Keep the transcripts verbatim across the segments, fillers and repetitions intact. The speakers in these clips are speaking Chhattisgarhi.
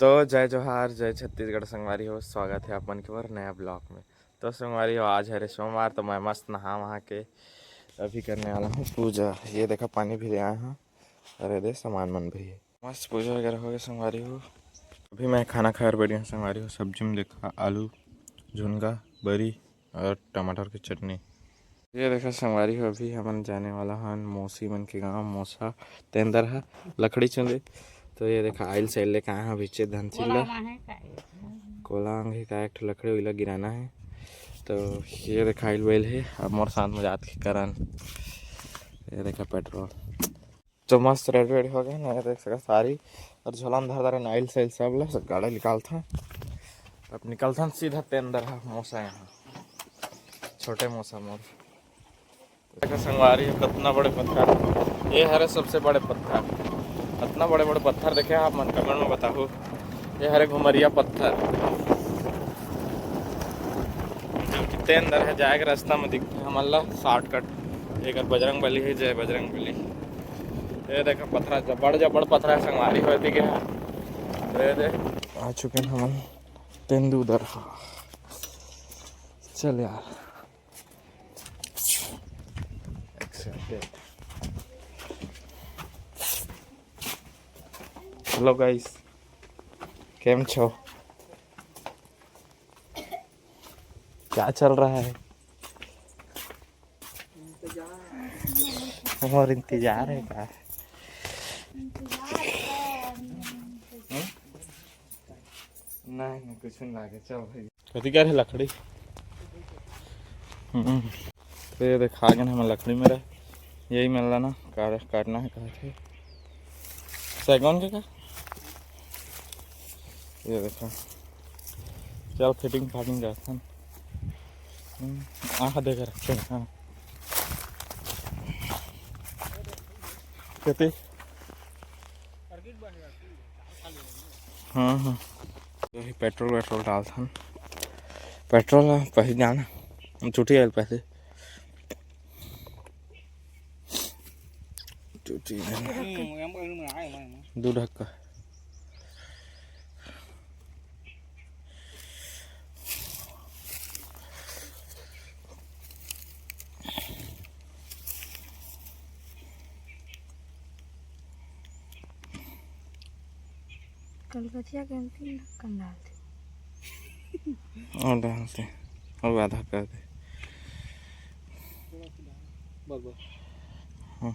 तो जय जोहार, जय छत्तीसगढ़ संगवारी हो, स्वागत है आप मन के बर नया ब्लॉग में। तो संगवारी हो, आज हरे सोमवार, तो मैं मस्त नहा वहा के अभी करने वाला हूँ पूजा। ये देखा, पानी भी ले आया हूँ, अरे दे, सामान मन भी है, मस्त पूजा वगैरह हो गया संगवारी हो। अभी मैं खाना खाए बर बैठ गया संगवारी हो। सब्जी में देखा आलू, झुनगा, बरी और टमाटर की चटनी। ये देखा संगवारी हो, अभी हमन जाने वाला हन मौसी मन के गांव, मौसा तेंदर हा लकड़ी चुंदे। तो ये देखा, आइल साइल लेके आए हैं, अभी चेत धन चिल्ला कोला मांगे का एक ठो लकड़ी उइला गिराना है। तो ये देखा, आइल वाइल है, अब मोर साथ में जात के करन। ये देखा पेट्रोल। तो मस्त रेडी वेडी हो गए ना, ये देख सका सारी और झोला में धर धरे आइल साइल सब ला, सब गाड़ी निकालथन। अब निकलथन सीधा तेंदर हा मौसा यहाँ, छोटे मौसा मोर। देखो संगवारी हो, कितना बड़े पत्थर, ये हरे सबसे बड़े पत्थर। इतना बड़े बड़े पत्थर देखे आप मन, कमेंट में बताओ। ये हरे घुमरिया पत्थर, जो कि तेंदर है, जाए के रास्ता में दिखते हमन ला शॉर्टकट। एक बजरंग बली है, जय बजरंग बली। ये देखो पत्थर, जबड़ जबड़ पत्थर है संगवारी हो, दिखे है। तो ये दे, आ चुके हैं हमन तेंदू दरहा। चल यार, एक्साइटेड। हेलो गाइस, केम छो? क्या चल रहा है? और इंतजार है का? हम्म? नहीं नहीं, कुछ नहीं लागे। चल भाई, कथी कर है लकड़ी? हम्म। तो ये देखा गए हमें लकड़ी मेरा, यही मिलना ना, काट काटना है कहा थे सैगौन के का। ये देखा, चल फिटिंग फाटिंग करथन। हम्म, आँख देख रखे हैं, हाँ। कते? हाँ हाँ, वही पेट्रोल वेट्रोल डालथन। पेट्रोल पैसे जाना, छुट्टी आयल पैसे। छुट्टी आयल। दू ढक्का। कलकतिया के अंतिम ढक्कन डालते। और डालते, और आधा कर दे। बस बस। हाँ।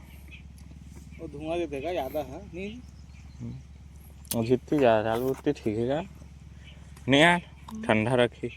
वो धुआं जो देगा ज्यादा है नहीं। हम्म। और जितनी ज्यादा डालो उतनी ठीक है। नहीं यार, ठंडा रखी।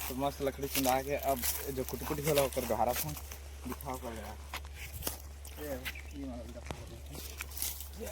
तो मस्त लकड़ी चुंदा के अब जो कुटकुटी होला ओकर गहारा था दिखाओ कर रहा। ये, ये वाला भी रखा है। ये।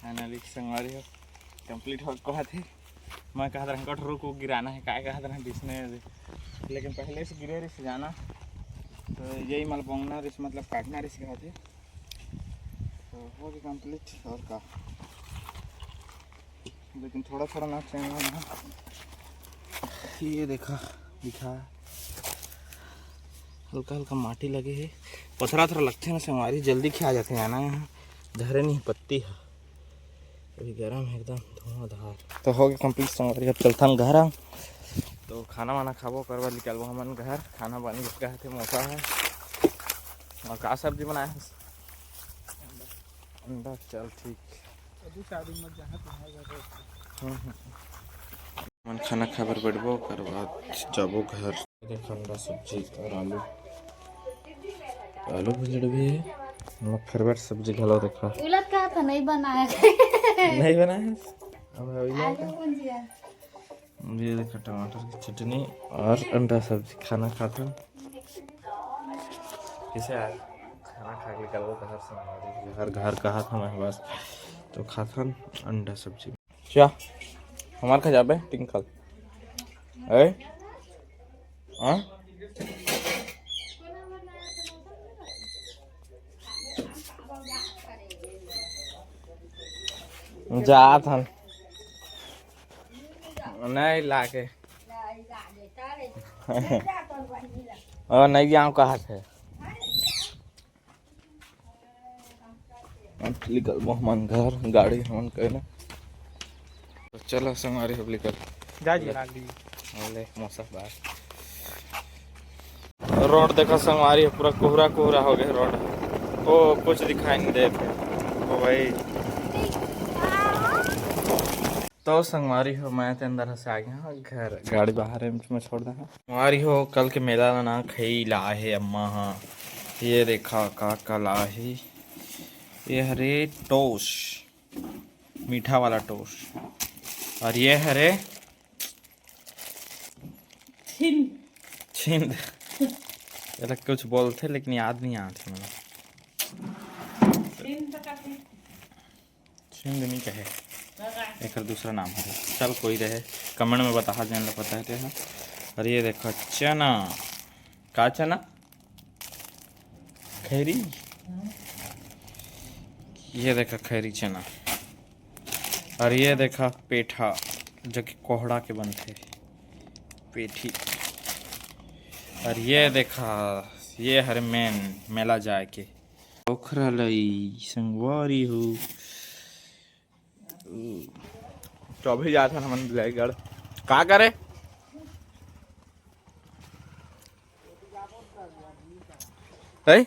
फाइनली संगवारी हो, कंप्लीट हो कहत हे। मैं कहत रहूँ कठरू को गिराना है, काय कहत रहूँ बीच में, लेकिन पहले से गिरे रही जाना, तो यही मल बोंगना रही, मतलब काटना रही कहत हे। तो हो गया कंप्लीट। और का, लेकिन थोड़ा थोड़ा ना चैन ना। ये देखा, दिखा, हल्का हल्का माटी लगे है। पथरा थोड़ा लगते ना संगवारी, जल्दी खिया जाते हैं ना, यहाँ धरे नहीं पत्ती है। अभी गरम है एकदम धुआंधार। तो हो गया कंप्लीट संगवारी, अब चलथन घर। हम तो खाना वाना खाबो, ओकर बाद निकलबो हमन घर। खाना बन गया थे, मोटा है। और का सब्जी बनाया है? अंडा। चल ठीक। अभी शादी मत जाना तुम्हारे घर। हम्म, हम्म। मन खाना खाए बर बैठबो, ओकर बाद जाबो घर। देख अंडा सब्जी और आलू, आलू भुजड़ भी है। मोर फेवरेट सब्जी घलो देखा। उलट कहा था नहीं बनाया। नहीं बनाया है? अब अभी आलू भुजिया। ये देखा टमाटर की चटनी और अंडा सब्जी खाना खाथन। कैसे यार, खाना खा के निकलबो घर से, घर घर कहा था मैं बस, तो खाथन अंडा सब्जी। क्या हमार खा जाबे टिंकल? ए? हाँ? जात हन। नहीं लाके। और नहीं जाऊँ कहा थे। अब निकल मोहमान घर, गाड़ी हमन कहना। तो चला संगवारी, अब निकल। जा जी, ले। लाग दी। ले, मौसम बाहर। रोड देखा संगवारी, पूरा कोहरा कोहरा हो गया रोड। ओ, कुछ दिखाई नहीं देते। ओ भाई। तो संगवारी हो, मैं ते अंदर से आ गया हूँ घर, गाड़ी बाहर है, मैं छोड़ दे हूँ। संगवारी हो, कल के मेला ला ना खई ला हे अम्मा हा। ये देखा का का ला हे, ये हरे टोस, मीठा वाला टोस, और ये हरे छिंद। छिंद। एला कुछ बोलथे लेकिन याद नहीं आथे मोला। छिंद तो कथे। छिंद नहीं कहे, एकर दूसरा नाम है। चल कोई रहे, कमेंट में बता, जेन ला पता है तेहा। और ये देखा चना, का चना? खैरी। ये देखा खैरी चना। और ये देखा पेठा, जो कि कोहड़ा के बनथे, पेठी। और ये देखा, ये हरे मेन मेला जाए के ओखरा लई संगवारी हो। तो अभी जात हन हमन बिलाईगढ़। का करे? है?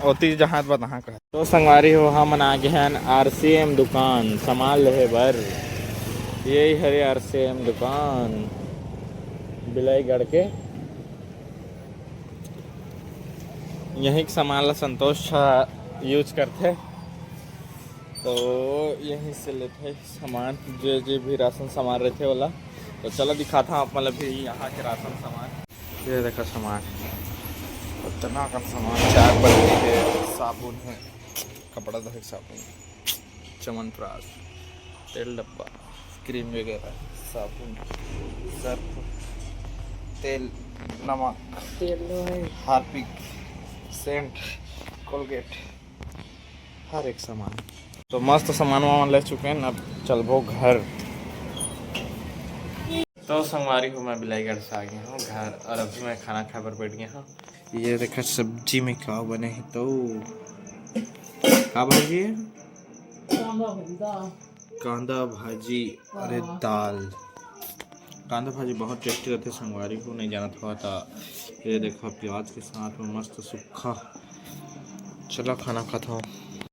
ओती जहाँ बताहाँ कहा। तो संगवारी हो, हमन आ गए हन आरसीएम दुकान सामान लेहे बर। यही हरे आरसीएम दुकान बिलाईगढ़ के। यही के सामान ला संतोष हा यूज करथे, तो यहीं से लेथे सामान, जे जे भी राशन सामान रहथे ओला। तो चला दिखाता हूँ आप मन ला भी यहाँ के राशन सामान। ये देखा सामान, इतना कन सामान, चार बल्टी है, साबुन है, कपड़ा धोए के साबुन, च्यवनप्राश, तेल डब्बा, क्रीम वगैरह, साबुन, सर्फ, तेल, नमक, तेल लो है। हार्पिक, सेंट, कोलगेट, हर एक सामान। तो मस्त सामान वामान ले चुके हैं, अब चलबो घर। तो संगवारी हो, मैं बिलाईगढ़ से आ गया हूँ घर और अभी मैं खाना खाए बर बैठ गया हूँ। ये देखा सब्जी में का बने है, तो का भाजी है? कांदा भाजी, दाल। कांदा भाजी, अरे हाँ। दाल। कांदा भाजी बहुत टेस्टी रहते संगवारी हो, नहीं जानत हो तो। ये देखा प्याज के साथ में मस्त सुक्खा। चला खाना खाता हूँ।